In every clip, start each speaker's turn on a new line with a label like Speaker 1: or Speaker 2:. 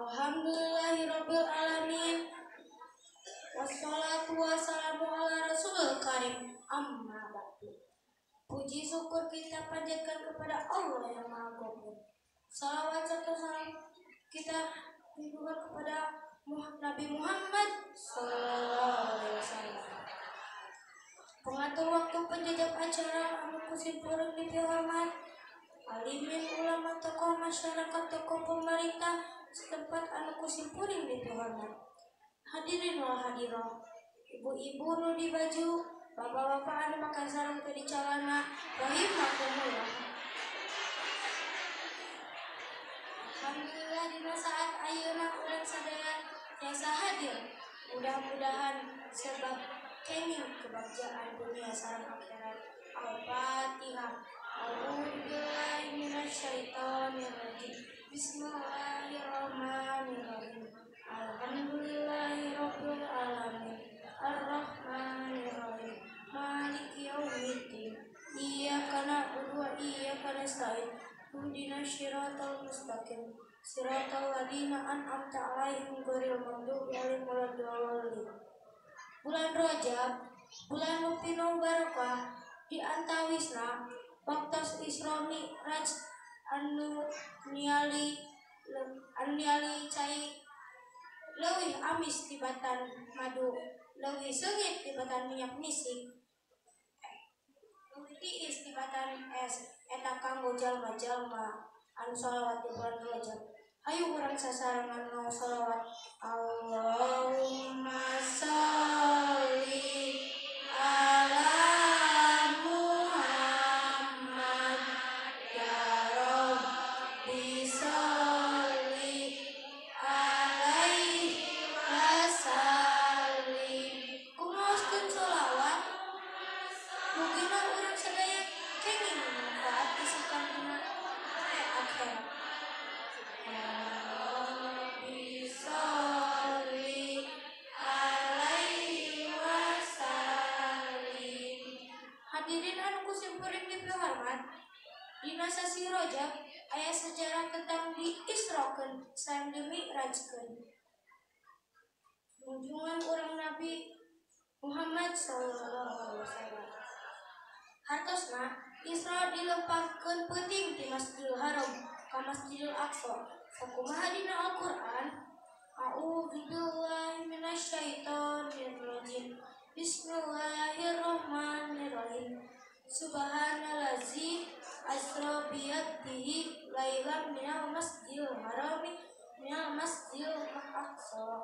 Speaker 1: Alhamdulillahirabbil alamin. Wassalatu wassalamu ala rasulil karim. Amma ba'du. Puji syukur kita panjatkan kepada Allah yang Maha Ghafur. Salawat serta salam kita tunjukkan kepada Nabi Muhammad sallallahu alaihi wasallam. Pengatur waktu penjajab acara anu kusimpuring dipihormat, alimin ulama, tokoh masyarakat, tokoh pemerintah setempat anu kusimpuring dipihormat. Hadirin wal hadirah, ibu-ibu nu di baju, bapak-bapak anu makan sarung teu di calana, rahimakumullah. Alhamdulillah dina saat ayeuna urang sadaya tiasa hadir. Mudah-mudahan sebab kenging kebahagiaan dunia sareng akhirat. Al-Fatihah. A'udzubillahi minasyaitonirrajim. Bismillahirrahmanirrahim. Alhamdulillahirabbil alamin. Arrahmanirrahim. Maliki yaumiddin. Iyyaka na'budu wa iyyaka nasta'in. Ihdinas siratal mustaqim. Siratal ladzina an'amta 'alaihim ghairil maghdubi 'alaihim waladdallin. Bulan Rajab, bulan nu pinuh barokah, di antawisna waktos Isra Mi'raj anu niali cai leuwih amis tibatan madu, leuwih seungit tibatan minyak misik, leuwih tiis tibatan es. Eta kanggo jalma-jalma anu sholawat di bulan Rajab. Hayu urang sasarengan ngaos sholawat. Allahumma sholli ala Muhammad ya Rabbi sholli alaihi wasallim. Kumaoskeun sholawat, mugina urang sadaya kenging manfaat isukan dina akhirat. Rabbi sholli alaihi wasallim. Hadirin anu kusimpuring dipihormat, dina sasi Rajab aya sejarah tentang diisrokeun sareng dimi'rajkeun junjungan urang Nabi Muhammad sallallahu alaihi wasallam. Hartosna Isra dilempahkeun peuting di Masjidil Haram ka Masjidil Aqsa. Sakumaha dina Al-Qur'an? A'udzubillahi minasyaitonirrajim. Bismillahirrahmanirrahim. Subhanallazi asra bi 'abdihi lailan minal masjidil harami minal masjidil aqsa.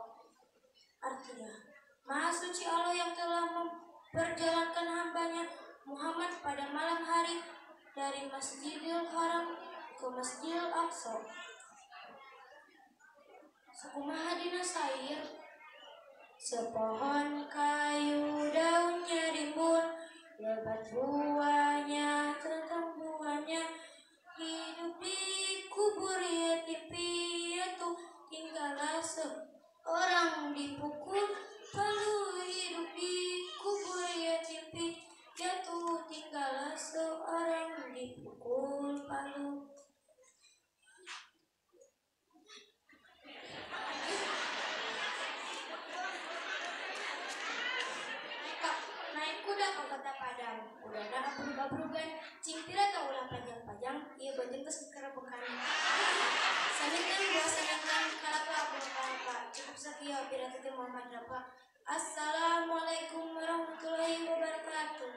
Speaker 1: Artinya, Maha Suci Allah yang telah memperjalankan hambanya Muhammad pada malam hari dari Masjidil Haram ke Masjidil Aqsa. Sakumaha dina sair, sepohon kayu daunnya rimbun, lebat buahnya, tentang buahnya, hidup di kubur yatim piatu, tinggallah seorang dipukul palu, hidup di kubur yatim piatu, tinggallah seorang dipukul palu. Naik kuda ke kota Padang, udana abrug-abrugan, cingpira tong ulah panjang-panjang, ieu beuteung geus kerebekan. Saninten buah sanangkan kalapa buah kalapa. Cukup sakieu pidato teh Muhammad Rafa. Assalamualaikum warahmatullahi wabarakatuh.